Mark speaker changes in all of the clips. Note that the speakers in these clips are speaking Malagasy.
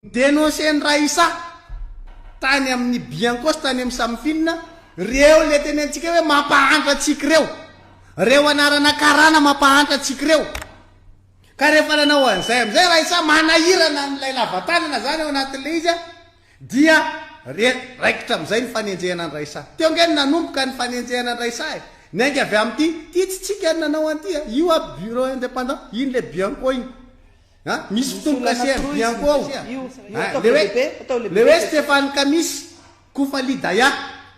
Speaker 1: Ni-denoncer-n'i Raissa tany amin'ny Bianco sy tany amin'ny Samifin reo le tenenitsika hoe mampahantra antsika reo. Reo anarana karana mampahantra antsika reo. Ka rehefa nanao an'izay amin'izay Raissa manahirana an'ilay lava tanana zany ao anatin'ilay izy dia re raikitra amin'izay ny fanenjehana an'i Raissa. Teo ange no nanomboka ny fanenjehana an'i Raissa e. Niainga avy amin'ity, ity tsy tsika no nanao an'ity a, io a bureau indépendant, iny le Bianco iny. A, misy fitombo-kase amin'ny Bianco ao. A, le hoe, le hoe Stéphane Kamis, Koufali Daya.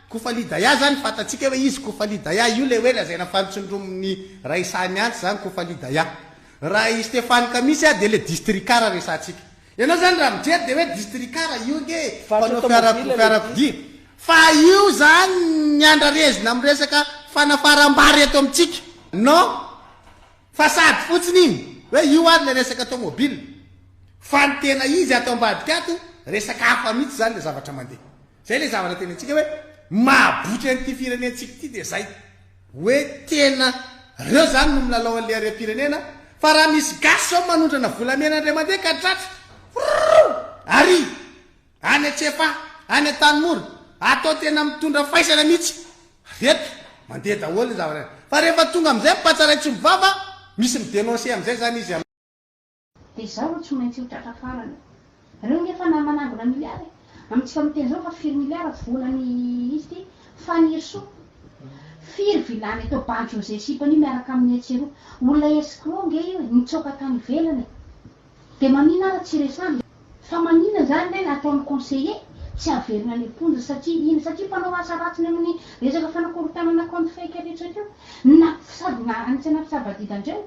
Speaker 1: Koufali Daya zany fantatsika hoe izy Koufali Daya, io le hoe lazaina fa notsindromin'ny Raissa niantsy zany Koufali Daya. Raha i Stéphane Kamis a, dia le districar resahantsika. Ianao zany raha mijery dia hoe districar, io ange mpanao fiara, fiarakodia. Fa io zany ny andrarezina amin'ny resaka fanafaram-bary eto amintsika. Non. Façade fotsiny iny, hoe io ary le resaka tomobile. Fa ny tena izy ato ambadika ato, resaka hafa mihitsy zany le zavatra mandeha. Zay le zavatra tenentsika hoe mahabotry an'ity firenentsika ity dia zay. Hoe tena reo zany no milalao an'le harem-pirenena, fa raha misy gasy zao manondrana volamena indray mandeha ka tratra, frrrr, ary! Any Antsefaha, any Antanimora, atao tena mitondra faisana mihitsy. Reto, mandeha daholo ny zavatra. Fa rehefa tonga amin'izay ny mpatsaray tsy mivava, misy mi-denoncer amin'izay izany izy.
Speaker 2: Dia izaho no tsy maintsy ho tratra farany. Reo nge efa manangona milliard e. Amintsika miteny zao fa firy milliard volany izy ty Fanirisoa. Firy vilany eto Bandy José sipany io miaraka amin'ny etsy eroa. Olona escroc nge io e, nitsoaka tany ivelany e. Dia manina ara tsy resahana? Fa maninona zany re ataon'ny conseiller tsy averina any am-ponja satria ina? Satria mpanao asa ratsiny amin'ny resaka fanakorontanana compte fake rehetra ireo na sady na anisan'ny nampisabadida andreo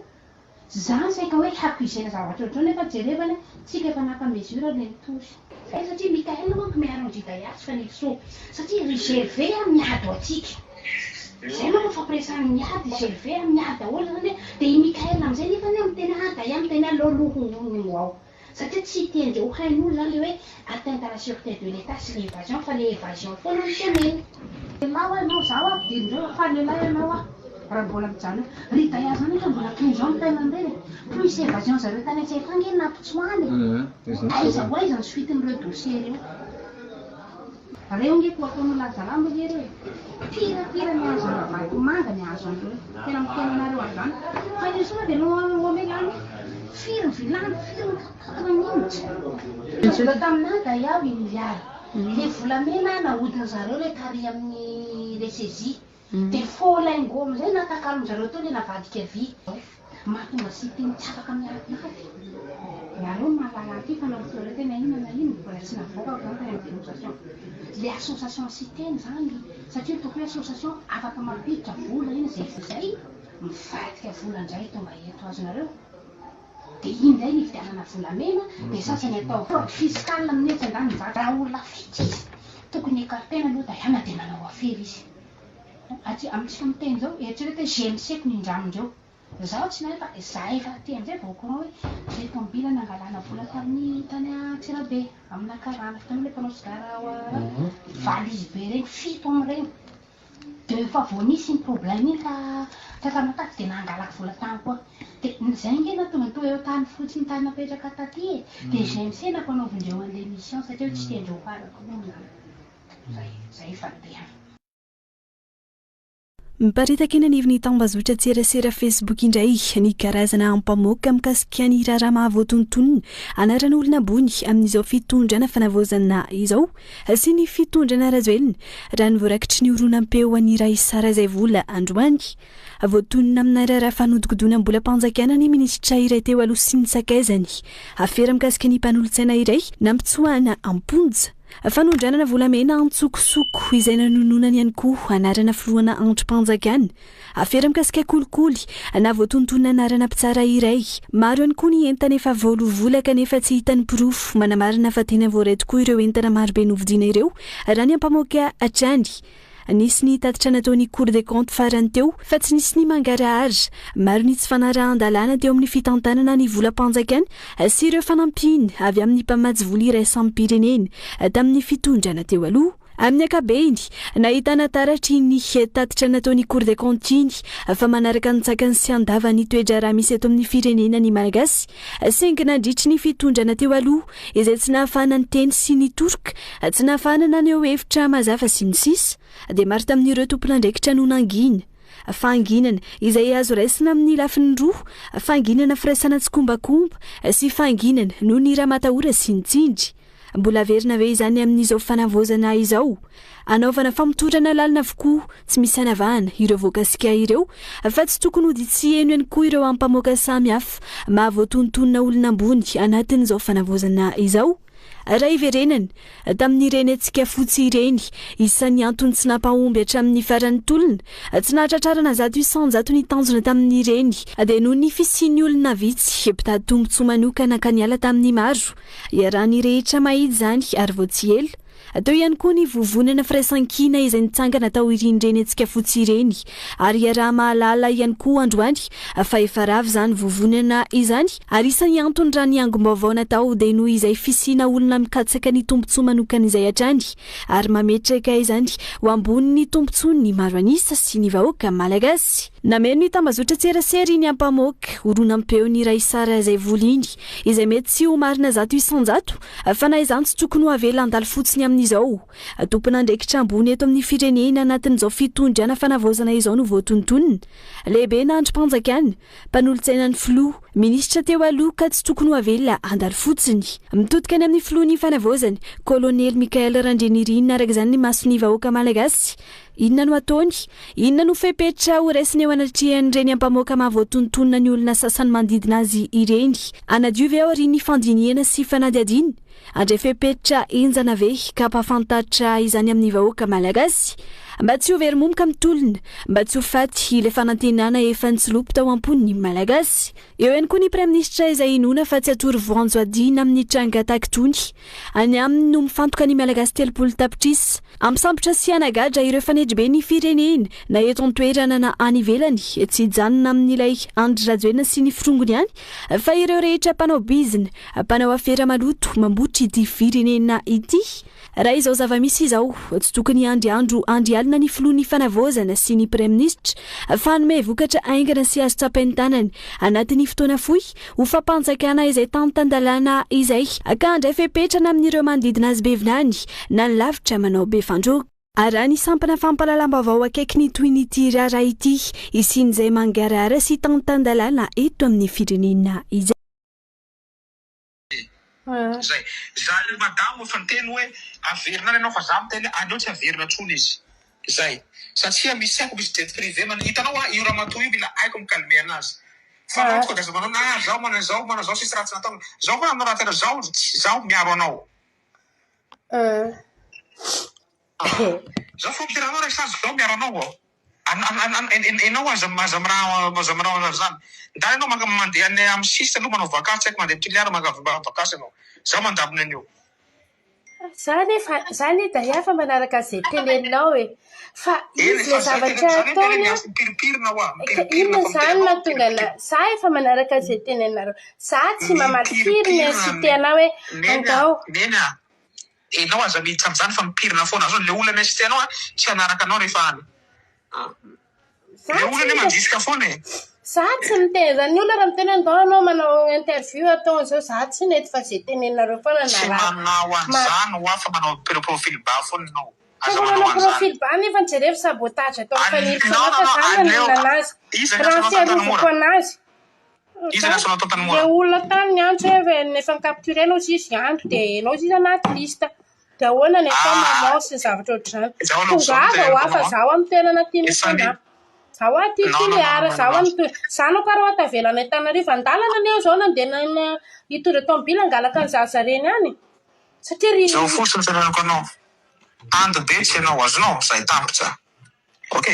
Speaker 2: zany saika hoe hi-accuser-na zavatra ohatr'izao nefa jerevana tsika efa naka mesure le nitory. Zay satria Mickaël manko miaro an-dry Daya sy Fanirisoa satria ry Gervais a miady ho antsika. Zay manko nifampiresahany miady Gervais a miady daholo zany e dia i Mickaël amizay nefany a miteny hoe ah Daya miteny hoe aleo aloha hongoniny ho ao satria tsy tian-dreo ho hain'olo zany le hoe atteinte à la sûreté de l'Etat sy le évasion fa le évasion foana no teneniny. Lehilahy hoa ianao, zaho ampidirindreo fa lehilahy ianao aho raha mbola mijanona eo. Ry Daya zany efa mbola prison ny tenan'ireny e. Plus évasion zareo tany Antsirabe ange nampitsoahana e. Aiza ho aiza ny suite-n'ireo dossier ireo. Reo nge ko ataonao lazalambo nge reo e! Pire pire ny azo an-dRavatomanga ny azo an'ireo. Tena miteny anareo an'izany. Fa io soa dia no amelany hoe firy ny vilany, firy ny quatre minutes. Vola taminà d'ailleurs huit milliards. Le volamena nahodin zareo le tary amin'ny le saisie. Dia faux lingots amin'izay natakalon zareo teo le navadika vy. Mahatonga siteny tsy afaka miady. Nareo no mahalala an'ity fa nareo toilette na inona na inona mbola tsy navoakako zany tany amin'ny dénonciation. Le association siteny zany satria tokony hoe association afaka mampiditra vola iny zay zay mivadika vola ndray tonga eto azonareo? Dia iny ndray ny ividianana volamena dia sasany atao fraude fiscale amin'io etsy andaniny zany. Raha olona fetsy izy tokony écarter-na aloha Dayana dia manao afera izy. Aty amintsika miteny zao eritrereto hoe GMC ko nindramindreo. Izaho tsy nahay fa izaho efa aty amin'izay vao au courant hoe ilay tomobile nangalana vola tamin'ny tany Antsirabe amina karana, hitanao ilay mpanao sigara ao valise be ireny, fito amin'ireny. Dia efa vao nisy iny problème iny ka tratra nataky dia nangalako vola tany koa. Dia izay ange nahatonga ny Toyota ny fotsiny tany napetraka taty e. Dia GMC nampanaovin-dreo an'ilay mission satria hoe tsy tian-dreo ho araka hono izany. Izay, izay efa ndeha.
Speaker 3: Miparitaka eny anivon'ny tambazotran-tserasera Facebook indray ny karazana ampamoaka mikasika ny raharaha mahavoatonontonona anaran'olona ambony amin'izao fitondrana fanavaozana izao sy ny fitondrana Rajoelina, raha ny voarakitry ny horonam-peo an'i Raissa Razaivola androany. Voatonona amina raharaha fanodikodinam-bolam-panjakana ny minisitra iray teo aloha sy ny sakaizany. Afera mikasika ny mpanolotsaina iray nampitsoahana am-ponja. Fanondranana volamena antsokosoko izay nanononany ihany koa anarana filohana andrim-panjakana. Afera mikasika kolikoly na voatonontonona anarana mpitsara iray. Maro ihany koa ny entana efa voaloa vola kanefa tsy hita ny porofo manamarina fa tena voaray tokoa ireo entana marobe novidiana ireo raha ny ampamoaka hatrany. Nisy ny tatitra nataon'ny Cour des comptes farany teo fa tsy nisy ny mangarahara. Maro ny tsy fanarahan-dalàna teo amin'ny fitantanana ny volam-panjakana sy ireo fanampiana avy amin'ny mpamatsy vola iraisam-pirenena tamin'ny fitondrana teo aloha. Amin'ny ankabehiny, nahitana taratry ny tatitra nataon'ny Cour des comptes iny fa manaraka ny tsakany sy andavany ny toe-draharaha misy eto amin'ny firenena ny Malagasy, saingy nandritry ny fitondrana teo aloha izay tsy nahafahana niteny sy nitoroka, tsy nahafahana naneho hevitra mazava sy ny sisa dia maro tamin'ireo tompon'andraikitra no nangina. Fahanginana, izay azo raisina amin'ny lafiny roa, fahanginana firaisana tsikombakomba sy fahanginana noho ny ramatahora sy ny tsindry. Mbola averina ve izany amin'izao fanavaozana izao? Anaovana famotorana lalina avokoa, tsy misy anavahana, ireo voakasika ireo, fa tsy tokony hody tsy heno ihany koa ireo ampamoaka samy hafa mahavoatonontonona olona ambony anatin'izao fanavaozana izao. Raha hiverenana, tamin'ireny hetsika fotsy ireny, isan'ny antony tsy nampahomby hatramin'ny faran'ny tolona, tsy nahatratrarana 100% ny tanjona tamin'ireny, dia noho ny fisian'ny olona vitsy mpitady tombontsoa manokana ka niala tamin'ny maro. Iarahan'ny rehetra mahita izany ary vao tsy ela. Teo ihany koa ny vovonana firaisankina izay nitsangana taorian'ireny hetsika fotsy ireny ary iaraha-mahalala ihany koa androany fa efa rava izany vovonana izany ary isan'ny antony raha ny angom-baovao natao dia noho izay fisiana olona mikatsaka ny tombontsoa manokana izay hatrany ary mametraka izany ho ambonin'ny tombontsoan'ny maro an'isa sy ny vahoaka malagasy. Nameno ny tambazotran-tserasera iny ampamoaka horonam-peon'i Raisara izay voly iny izay mety tsy ho marina 100% fa na izany tsy tokony ho avela handalo fotsiny amin'izao. Tompon'andraikitra ambony eto amin'ny firenena anatin'izao fitondrana fanavaozana izao no voatonontonona. Lehibe na andrim-panjakana, mpanolotsaina ny filoha, minisitra teo aloha ka tsy tokony ho avela handalo fotsiny. Mitodika any amin'ny filohan'ny fanavaozana, Kolonely Michaël Randrianirina araka izany ny mason'ny vahoaka malagasy. Inona no ataony? Inona no fepetra horaisiny eo anatrehan'ireny ampamoaka mahavoatonontonona ny olona sasany manodidina azy ireny? Hanadio ve aorian'ny fandinihana sy fanadihadiana? Handray fepetra henjana ve ka hampahafantatra izany amin'ny vahoaka malagasy? Mba tsy ho very momoka amin'ny tolona, mba tsy ho faty ilay fanantenana efa nitsilopy tao am-pon'ny Malagasy. Eo ihany koa ny Praiminisitra izay inoana fa tsy atoro voanjo adina amin'ny tranga tahaka itony. Any aminy no mifantoka ny Malagasy 30 tapitrisa. Hampisambotra sy hanagadra ireo fanetribe ny firenena, na eto an-toerana na any ivelany. Tsy hijanona amin'ilay Andry Rajoelina sy ny forongony ihany, fa ireo rehetra mpanao bizina, mpanao afera maloto mambotry ity firenena ity. Raha izao zava-misy izao, tsy tokony hiandry andro andry alina ny filohan'ny fanavaozana sy ny praiminisitra fa hanome vokatra haingana sy azo tsapain-tanana anatin'ny fotoana fohy ho fampanjakana izay tany tan-dalàna izay ka handray fepetra na amin'ireo manodidina azy be vinany na ny lavitra manao be fandroaka. Ary raha ny sampana fampahalalam-baovao akaiky ny tohin'ity raharaha ity hisian'izay mangarahara sy tany tan-dalàna eto amin'ny firenena izay.
Speaker 4: Zay. Za ry madamo efa niteny hoe averina any ianao fa za miteny hoe aleo tsy averina tsony izy. Zay. Satria misy haiko misy jet privé man hitanao a io ramatoa io mila haiko mi calmer anazy. Fa anao tonga de aza manao ah zaho manao zao manao zao tsisy ratsy nataony. Zao koa nanao ratsy anao zaho zaho miaro anao. Zao fampiterahana anao resaha zao miaro anao vao. Enao aza aza miraha aza miraha zany. Ndany enao maka mandeha any am sisy aloha manao vakansy tsy haiko mandeha Toliara maka vakansy enao. Za mandamina an'io.
Speaker 5: Za nefa za anie Daya fa manaraka izay teneninao e. Fa izy le zavatra ataony an, ka inona izany mahatonga ana, za efa manaraka izay teneninareo. Za tsy mamaly firy ny inciter anah hoe andao.
Speaker 4: Neny a, enao aza miditra amzany fa mipirina foana zao, le olona mi-inciter anao tsy hanaraka anao rehefa any.
Speaker 5: Za
Speaker 4: Le
Speaker 5: tsy
Speaker 4: olona anie
Speaker 5: mite-
Speaker 4: mandrisika foana e.
Speaker 5: Za tsy miteny izany, ny olona raha miteny hoe ndao ianao manao interview atao an'izao, za tsy nety fa izay teneninareo foana no
Speaker 4: Tsy
Speaker 5: arahako.
Speaker 4: manao
Speaker 5: Ma-
Speaker 4: an'izany hoa fa manao profil bas foana ianao.
Speaker 5: Fa
Speaker 4: Aza
Speaker 5: manao
Speaker 4: manao an'izany.
Speaker 5: profil bas nefa jereo sabotage ataon'i
Speaker 4: Al-
Speaker 5: Fanirisoa
Speaker 4: non,
Speaker 5: fa
Speaker 4: non, non,
Speaker 5: za
Speaker 4: aleo.
Speaker 5: maninona anazy.
Speaker 4: Iza ny
Speaker 5: Raha ny
Speaker 4: antsoinao tany Antanimora?
Speaker 5: fiarovako anazy.
Speaker 4: Iza ny antsoinao tao Antanimora?
Speaker 5: Le olona tany niantso hoe efa ni-capturer enao izy ianto dia enao izy anaty liste. Dia ahoana ny atao
Speaker 4: Ah.
Speaker 5: maman sy ny zavatra ohatr'izany.
Speaker 4: Zaho aloha izao no
Speaker 5: Tongava
Speaker 4: teneniko
Speaker 5: hoa fa
Speaker 4: anao an.
Speaker 5: zaho amin'ny toerana aty misy
Speaker 4: Efa ny-
Speaker 5: anah. Zaho aty
Speaker 4: Non, non,
Speaker 5: Toliara,
Speaker 4: non, non,
Speaker 5: zaho
Speaker 4: non.
Speaker 5: amin'ny toerana. Zanako ary hoa tavela any Antananarivo. An-dalana anie aho izao nandeha na- hitondra tomobile hangalaka ny zaza reny any. Satria ry
Speaker 4: Izao fotsiny no teneniko anao. Ando be tsy ianao, azonao? Zay tampitra. Ok.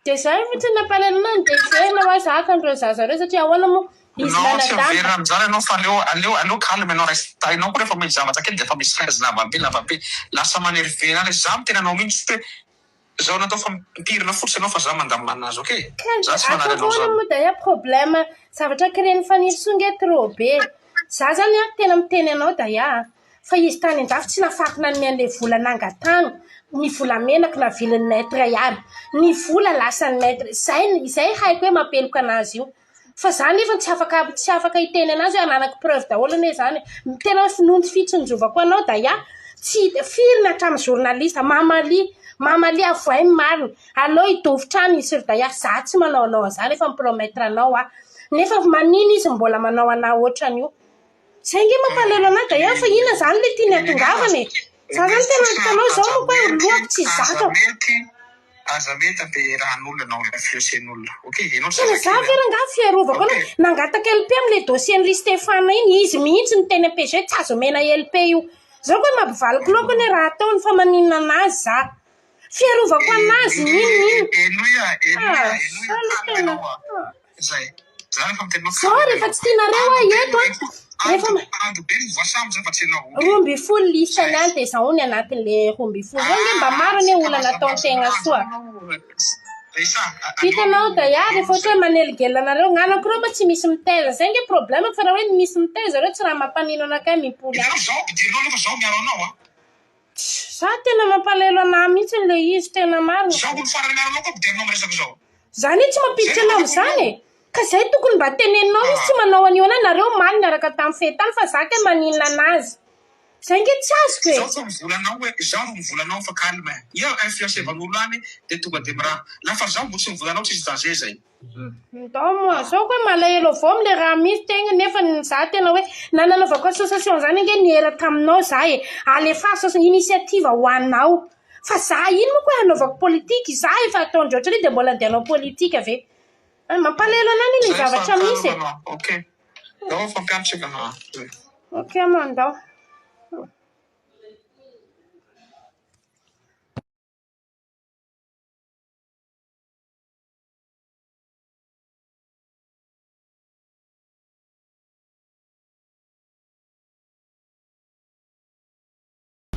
Speaker 5: Dia izay mihitsy no nampalahelo anah, dia hiverina hoa zaka an'ireo zaza ireo satria ahoana moa izy
Speaker 4: Non, tsy
Speaker 5: manadamba.
Speaker 4: miverina amin'izany ianao fa aleo aleo aleo calme ianao reste ianao koa rehefa misy zavatra kely dia efa misy stress lava be lava be lasa manerve anah ilay za miteny anao mihitsy hoe zao natao fa mipirina fotsiny ianao fa za mandamina anazy ok za tsy manary
Speaker 5: Ataoko
Speaker 4: anao
Speaker 5: ahoana
Speaker 4: zany.
Speaker 5: moa d'ailleurs problème zavatra créer-n'ny Fanirisoa nge trop be. Za zany an tena miteny anao Daya a. Fa izy tany an-dafy tsy nafako nanome an'ilay vola nangatahana, ny volamenako navilin'ny maître iaby, ny vola lasan'ny maître, izay izay haiko hoe mampeloka an'azy io. Fa za nefa tsy afaka tsy afaka hiteny an'azy hoe ananako preuve daholo anie izany e. Tena noho ny fitsinjovako anao Daya, tsy firy ny hatramin'ny journaliste, mamalia, mamalia avoay ny marina, aleo hidofotra any i Sir Daya, za tsy manaonao an'izany efa mi-promettre anao aho. Nefa manina izy mbola manao anah ohatran'io. Zay nge mampalahelo anah d'ailleurs fa inona zany le tiany hatongavana e? Za zany tena hitanao zao manko hoe lohako tsy zakako.
Speaker 4: Aza mety ampiarahan'olona anao influencer-n'olona ok ianao tsy
Speaker 5: Tena za
Speaker 4: zazakely
Speaker 5: ve
Speaker 4: an.
Speaker 5: rangaha fiarovako
Speaker 4: Ok.
Speaker 5: anao nangataka LP amle dossier n'i Stéphane iny izy mihitsy niteny am PG tsy azo omena LP io. Zao koa mampivaliko loako anie raha ataony fa maninona anazy za. Fiarovako anazy n'inona inona.
Speaker 4: Henoy ah, henoy ah,
Speaker 5: Ah,
Speaker 4: henoy
Speaker 5: za
Speaker 4: ah,
Speaker 5: aloha
Speaker 4: calme
Speaker 5: tena
Speaker 4: ianao ah. Zay. Za refa miteny anao
Speaker 5: Zao
Speaker 4: calme
Speaker 5: rehefa
Speaker 4: ianao.
Speaker 5: tsy tianareo aho
Speaker 4: Andro be
Speaker 5: eto
Speaker 4: no
Speaker 5: an,
Speaker 4: entiko,
Speaker 5: rehefa
Speaker 4: andro, andro be no voasambotra fa tsy ianao, ok?
Speaker 5: 12 lisany
Speaker 4: Zay.
Speaker 5: any dia zaho ny anatin'le 12 reo nge mba
Speaker 4: Ah,
Speaker 5: maro anie olona nataon-tegna
Speaker 4: aza
Speaker 5: soa.
Speaker 4: manao Raissa, aleo
Speaker 5: Hitanao Daya,
Speaker 4: aleo
Speaker 5: rehefa ohatra hoe manelingelina anareo, gnanako reo ma tsy misy mitaiza, zay nge problème fa raha hoe misy mitaiza reo tsy raha mampanino anakahy mimpoly
Speaker 4: Hitanao
Speaker 5: any.
Speaker 4: zao ampidirinao nefa zao miaro anao an.
Speaker 5: Za tena mampalahelo anah mihitsy le izy tena marina.
Speaker 4: Zao olo farany miaro anao koa ampidirinao am resaka zao.
Speaker 5: Za anie tsy mampiditra
Speaker 4: Zay no
Speaker 5: anao
Speaker 4: ataoko
Speaker 5: amizany
Speaker 4: aminao.
Speaker 5: e! Ka zay tokony mba teneninao izy tsy manao an'io anah nareo omaly niaraka tam fety tany fa za kay maninona anazy. Zay nge tsy azoko e!
Speaker 4: Zaho tsy mivola anao hoe zaho ro mivola anao fa calme. Ia influencevan'olo any de tonga de miraha. Lafa zaho mbo tsy mivola anao tsisy danger zay.
Speaker 5: Ndao moa zao koa malahelo avao amle raha misy tegna nefa za tena hoe na nanaovako association zany ange niera taminao za e, alefaso initiative ho anao fa za ino moa koa hanaovako politique, za efa ataondreo ohatran'io de mbola andeha hanao politique ve? Mampalahelo anah anie ny
Speaker 4: Zay fa
Speaker 5: zavatra misy
Speaker 4: calme
Speaker 5: e.
Speaker 4: anao ok. Ndao fampiantsika ha.
Speaker 5: Ok moa ndao.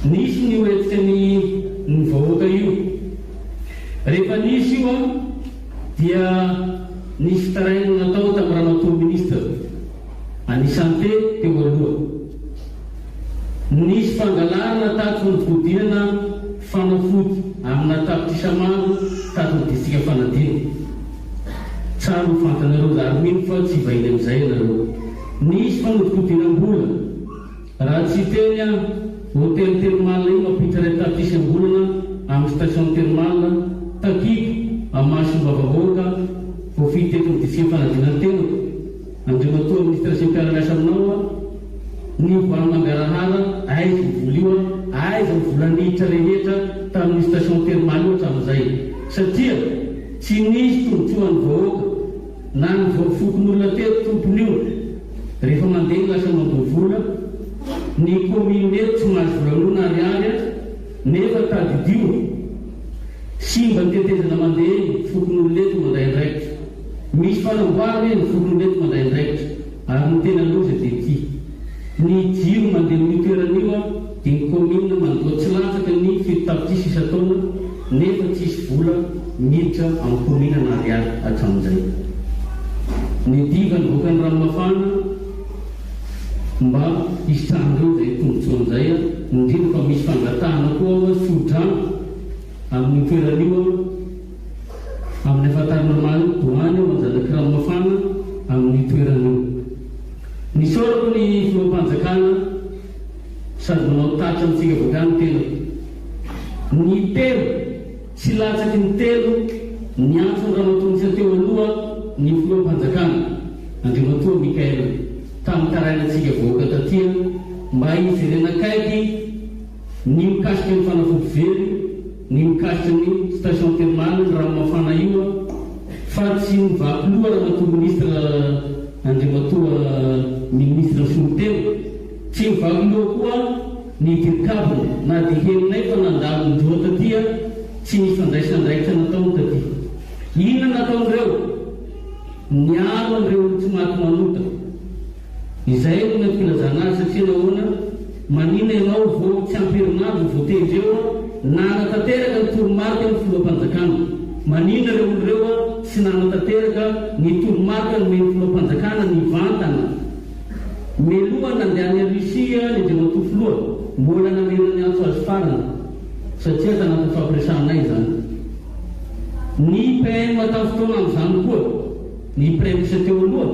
Speaker 6: Nisy ny hetsika ny ny vahoaka io. Rehefa nisy io an, dia nisy fitarainana natao tamin'i Ramatoa Ministre an'ny Santé teo aloha. Nisy fangalarana tato fanodikodinana fanafody amina tapitrisa maro tato amin'ny distrika Fanadino. Tsara ho fantanareo ary mino fa tsy vahiny amin'izay ianareo. Nisy fanodikodinam-bola. Raha tsy hiteny aho, hotely thermal io mampiditra iray tapitrisa am-bolana amin'ny station thermal, takiko amin'ny maha solombavambahoaka voafidy teto amin'ny distrikan'i Fanadino ny tenako, Andriamatoa Minisitra sy mpiara-miasa aminao aho, ny voany mangarahara, aiza io vola io, aiza ny vola niditra rehetra tamin'io station thermal io hatramin'izay, satria tsy nisy tombotsoan'ny vahoaka na ny fokonolona teto tompon'io, rehefa mandeha lasa mandoa vola, ny commune eto tsy mahazo vola na ariary nefa tadidio simba ny tetezana mandeha eny, fokonolona eto mandray andraikitra. Misy fanamboarana eny fokonolona eto mandray andraikitra ary ny tena loza dia ity. Ny jiro mandeha amin'io toerana io dia ny commune mandoa tsy latsaka ny 7 tapitrisa isan-taona nefa tsisy vola miditra amin'ny commune na ariary hatramin'izay. Ny diva nivoaka ny ranomafana mba hisitrahan'ireo izay tombotsoa an'izay indrindra fa misy fangatahana koa ao tso-drano amin'io toerana io. Amin'ny ahafantarana marina ny doany ao Anjanak'i Ranomafana amin'io toerana io. Nisaorako ny filoham-panjakana sady manao tatitra amintsika avy hatrany ny tenako. Ny telo, tsy latsaky ny telo, niantso an'i Ramatoa Minisitra teo aloha ny filoham-panjakana, Andriamatoa Michael, tamin'ny tarainantsika vahoaka taty mba hijerena akaiky Ny mikasika ny fanafody very, ny mikasika ny station thermale, ny rano mafana io an, fa tsy nivaky loha ramatoa ministre Andriamatoa ministre solontena, tsy nivaky loha koa ny dircab na dia henonay fa nandalo indroa taty an, tsy nisy fandraisana andraikitra nataony taty. Inona nataon'ireo? Niaro an'ireo olo tsy maty manota. Izay no mety filazana azy satria nahoana? Manina ianao vao tsy ampy herinandro no voatendry eo a, nanatanteraka ny toromarika ny filoham-panjakana. Manina ireo olona ireo a, tsy nanatanteraka ny toromarika nomen'ny filoham-panjakana nivantana. Meloha nandeha any Russie ny Andriamatoa Filoha. farany satria tanatin'ny fampiresahanay izany. Ny PM tamin'ny fotoana amin'izany koa, ny Praiminisitra teo aloha,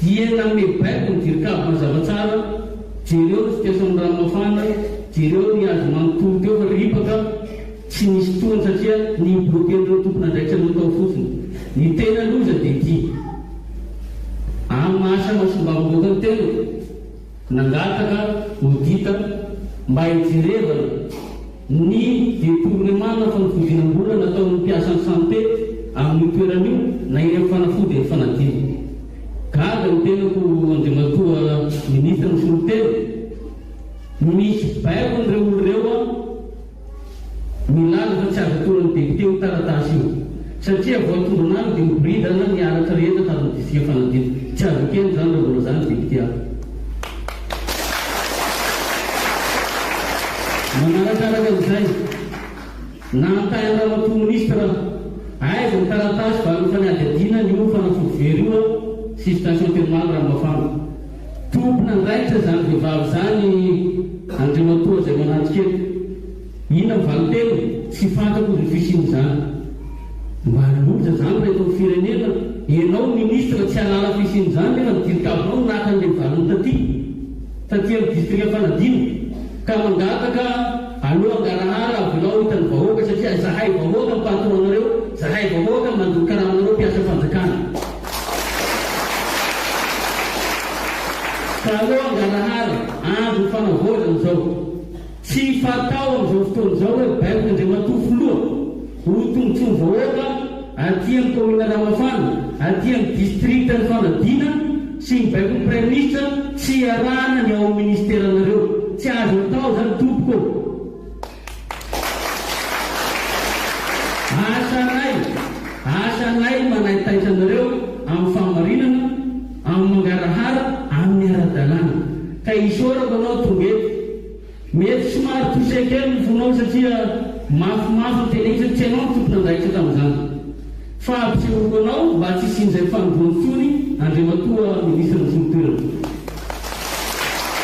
Speaker 6: dia nanome baiko ny Dircab mazava tsara, jereo ny situation-n'ny ranomafana, jereo ny hazo manontolo teo fa ripaka, Tsy nisy tohiny satria ni-bloquer-n'ireo tompon'andraikitra ireo tao fotsiny. Ny tena loza dia ity. Amin'ny maha solombavambahoaka ny tenako, nangataka audit mba hijerevana ny détournement na fanodikodinam-bola nataon'ny mpiasan'ny santé amin'io toerana io na ireo fanafody efa fanadino. Gaga ny tenako Andriamatoa Ministra misolo tena, misy baikon'ireo olona ireo an! Milaza fa tsy azo atoran'ny député io taratasy io satria voatondrona any dia miboridana ny halatra rehetra tato amin'ny distrika Fanadino. Tsy azo ekena izany raha voalazan'ny député hafa. Manarakaraka an'izay, nanontany an-dRamatoa Minisitra aiza ny taratasy valin'ny fanadihadiana an'io fanafody very io sy station thermale Ranomafana. Tompon'andraikitra izany vehivavy izany Andriamatoa izay manatrika eto. Inona ny valin-teniny? Tsy fantako ny fisian'izany. Mba loza izany raha eto amin'ny firenena, ianao ministre tsy hahalala fisian'izany nefa ny dirikabonao no naka an'ilay valiny taty, taty amin'ny distrika Fanadino. Ka mangataka aloha hangarahara avelao hitan'ny vahoaka satria zahay vahoaka ny patron nareo, zahay vahoaka mandoa karamanareo mpiasa fanjakana. Ka aleo hangarahara, andron'ny fanavaozana izao. Tsy fatao amin'izao fotoana izao hoe baikon' Andriamatoa Filoha ho tombotsoan'ny vahoaka aty amin'ny kaominina Ranomafana, aty amin'ny district-n'i Fanadina sy ny baikon'ny Praiminisitra tsy iarahana ny ao amin'ny ministeranareo. Tsy azo atao izany tompoko ô! Asanay, asanay manaitaitra anareo amin'ny fahamarinana, amin'ny mangarahara, amin'ny ara-dalàna. Ka isaorako anao tonga eto. Mety somary touché kely ny fonao satria mafimafy ny teneniko satria tsy ianao no tompon'andraikitra tamin'izany. Fa ampisehoako anao mba tsy hisian'izay fanindroany intsony Andriamatoa Minisitra misolo.